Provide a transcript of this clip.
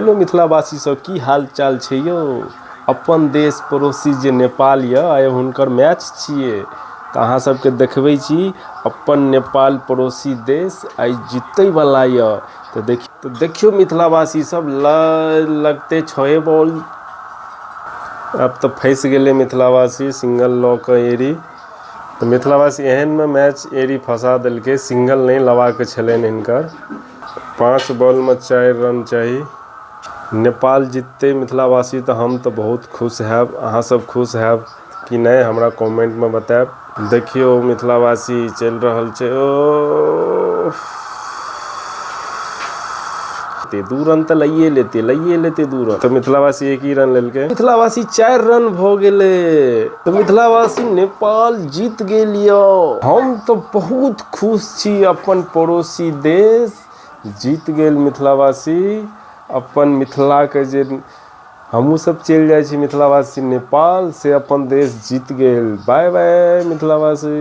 Hello मिथिलावासी सब, की हाल चाल छै यौ? अपन देश पड़ोसी जे नेपाल यऽ, आइ हुनकर मैच छियै, तऽ अहाँ सबके देखबै छी। अपन नेपाल पड़ोसी देश आइ जीतैवला यऽ। तऽ देखियौ मिथिलावासी सब, लगतै छए बॉल। आब तऽ फँसि गेलै मिथिलावासी सिंगल लऽ कऽ एरी। तऽ मिथिलावासी, एहनमे मैच एरी फँसा देलकै। सिंगल नहि लेबाक छलनि हिनकर। 5 बॉलमे 4 रन चाही। नेपाल जिततै मिथिलावासी तऽ हम तऽ बहुत खुश हैब। अहाँ सब खुश हैब कि नहि, हमरा कमेंटमे बतायब। देखियौ मिथिलावासी, चलि रहल छै। ओ 2 रन तऽ लैए लेतै, लैए लेतै 2 रन। तऽ मिथिलावासी एक ही रन लेलकै। मिथिलावासी, 4 रन भऽ गेलै। तऽ मिथिलावासी, नेपाल जीत गेल यौ। हम तऽ बहुत खुश छी। अपन पड़ोसी देश जीत गेल मिथिलावासी। अपन मिथिलाके जे हमहूँ सब चलि जाइ छी मिथिलावासी नेपाल से, अपन देश जीत गेल। बाय बाय मिथिलावासी।